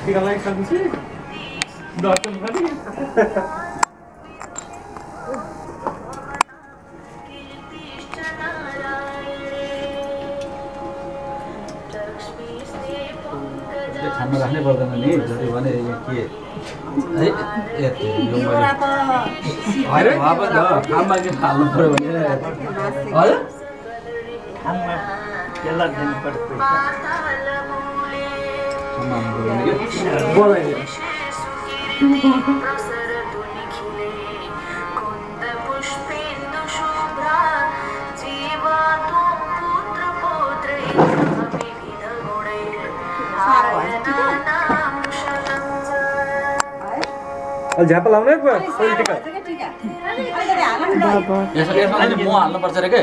Tinggal naik satu sih. Datang tadi. खाना राख्नै पर्दैन नि जति भने के है यो मैले अब त खाममा के हाल्नु पर्यो भने हजुर खाममा केला दिनु पर्छ बोलाइदियो झ्यापा लाउनै पर्यो पोलिटिकल यसमा नि म हाल्नु पर्छ रे के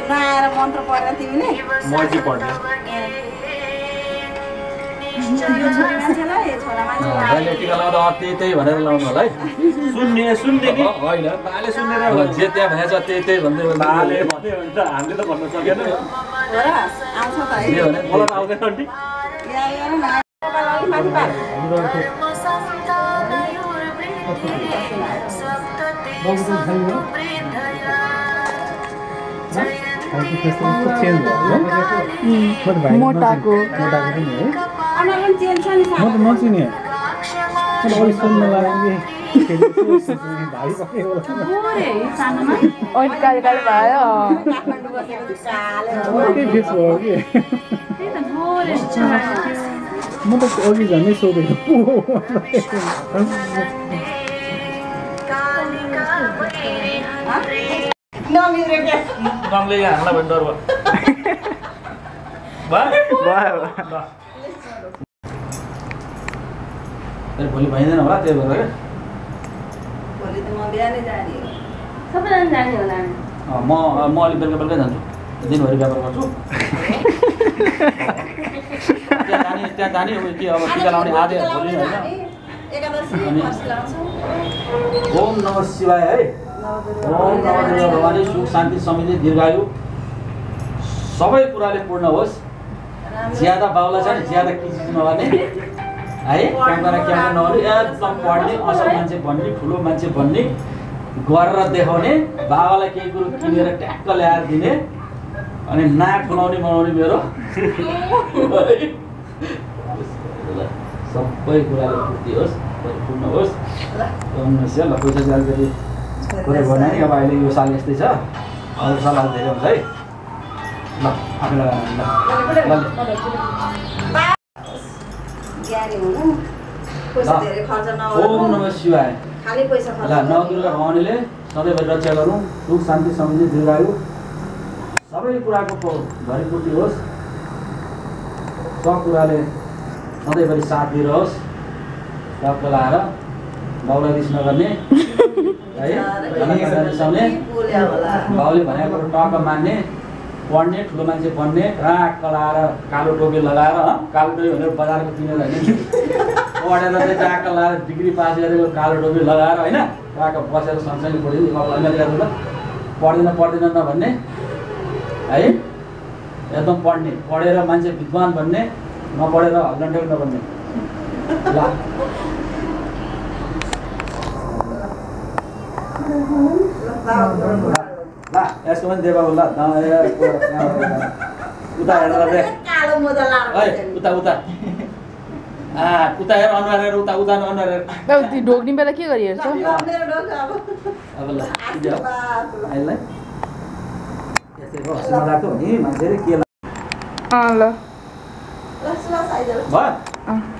नआएर मन्त्र पढेर तिमीले मर्जी पढ्ने टिका लाउँदा त्यही भनेर लाउनु होला है सुन्ने सुन्ने कि होइन बाले सुन्ने जे त्यहाँ भनेछ त्यही भन्दै बाले भन्यो भने त हामीले त भन्न सकेन आउँछ त है जे भने मलाई त आउँदैन नि मोटाको नचिने सुन्न लाग्यो काले काले भयो म त अघि झन्डै सोधेको नङले हामीलाई भने डर भयो भोलि भइँदैन होला त्यही भएर भोलि त म बिहानै जाने हो सबैजना जाने होला म अलिक बेलुका बेलुकै जान्छु दिनभरि व्यापार गर्छु त्यहाँ जाने उयो के अब टिका लाउने आधी भोलि होइन ओम नमः शिवाय है ओम नमः भवानी सुख शान्ति समृद्धि दीर्घायु सबै कुराले पूर्ण होस् ज्यादा बाउला छ नि ज्यादा किसिम नगर्ने है क्यामेरा नगर्ने एकदम पढ्ने असल मान्छे भन्ने ठुलो मान्छे भन्ने गरेर देखाउने बाबालाई केही कुरो किनेर ट्याक्क ल्याएर दिने अनि नाक ठुलाउने बनाउने मेरो सबै कुराले पूर्ति होस् परिपूर्ण होस् ल पैसा जालगढी कुरा गर्ने नि अब अहिले यो साल यस्तै छ अरू साल अझ धेरै हुन्छ है ल आफूलाई ओम नमः शिवाय ल नवदुर्गा भवानीले सधैँभरि रक्षा गरौँ सुख शान्ति समृद्धि दीर्घायु सबै कुराको भरिपूर्ति होस् सब कुराले सधैँभरि साथ दिइरहोस् टक्क लाएर बाउलाई रिस नगर्ने है रिसाउने बाउले भनेको टक्क मान्ने पढ्ने ठुलो मान्छे बन्ने राख लाएर कालो टोपी लगाएर कालो टोपी भनेर बजारको किनेर होइन पढेर चाहिँ ट्याक्क लगाएर डिग्री पास गरेको कालो टोपी लगाएर होइन ट्याक्क बसेर सँगसँगै पढ्दैन नभन्ने है एकदम पढ्ने पढेर मान्छे विद्वान बन्ने नपढेर हल्लन्ठेल नबन्ने ल ल यसको पनि देवा होला उता हेरेर दे उता उता उता हेर अनुहार हेर उता उता अनुहार हेर ढोक्ने बेला के गरी हेर्छ अब ल यसलाई यस्तै बस्नु राख्यो नि मान्छेले के ल भयो